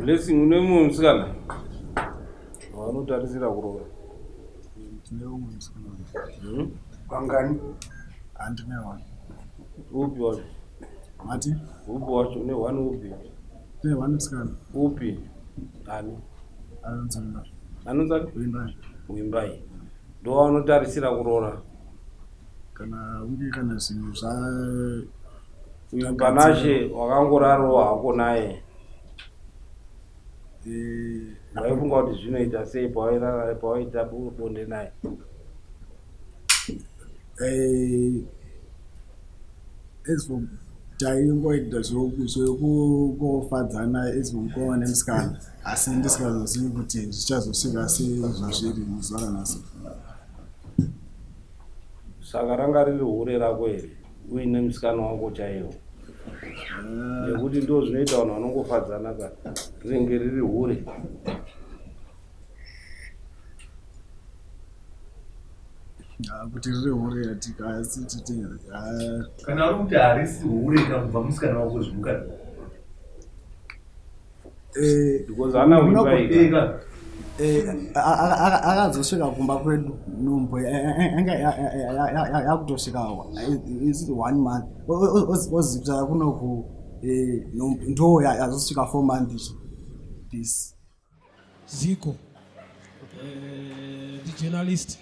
Blessing, une mumwe musikana wanotarisira kuroora? Ndine umwe musikana. Vangani? Handine one. Upi wacho? Mati? Upi wacho? Une one upi? Ndine one musikana. Upi? Ani? Anonzi Wimbai. Anonzi ani? Wimbai. Wimbai. Ndowaunotarisira kuroora? Kana unge kana zvinhu zva Uyu Panashe wakangorarawo hako naye. Waifunga kuti zvinoita sei pawairara pawaita bonde naye? As for taingoita zvekungofadzana as for mukoma nemusikana, asi ndisingazozivi kuti zvichazosvika sezvazviri muzuva ranhasi. Saka ranga riri hure rako here uine musikana wako chaiwo? Nekuti ndo zvinoita vanhu vanongofadzana ka, rinenge riri hure. Ah, kuti riri hure asi titi Kana uri kuti harisi hure ka, kubva musikana wako zvimukadzi. Because ana Wimbai ka. Eka. Akazosvika kumba kwedu nhumbu anga yakutosvika is one month, ozipisa kunoku nhumbu ndo yazosvika 4 months this. Ziko, ndi journalist.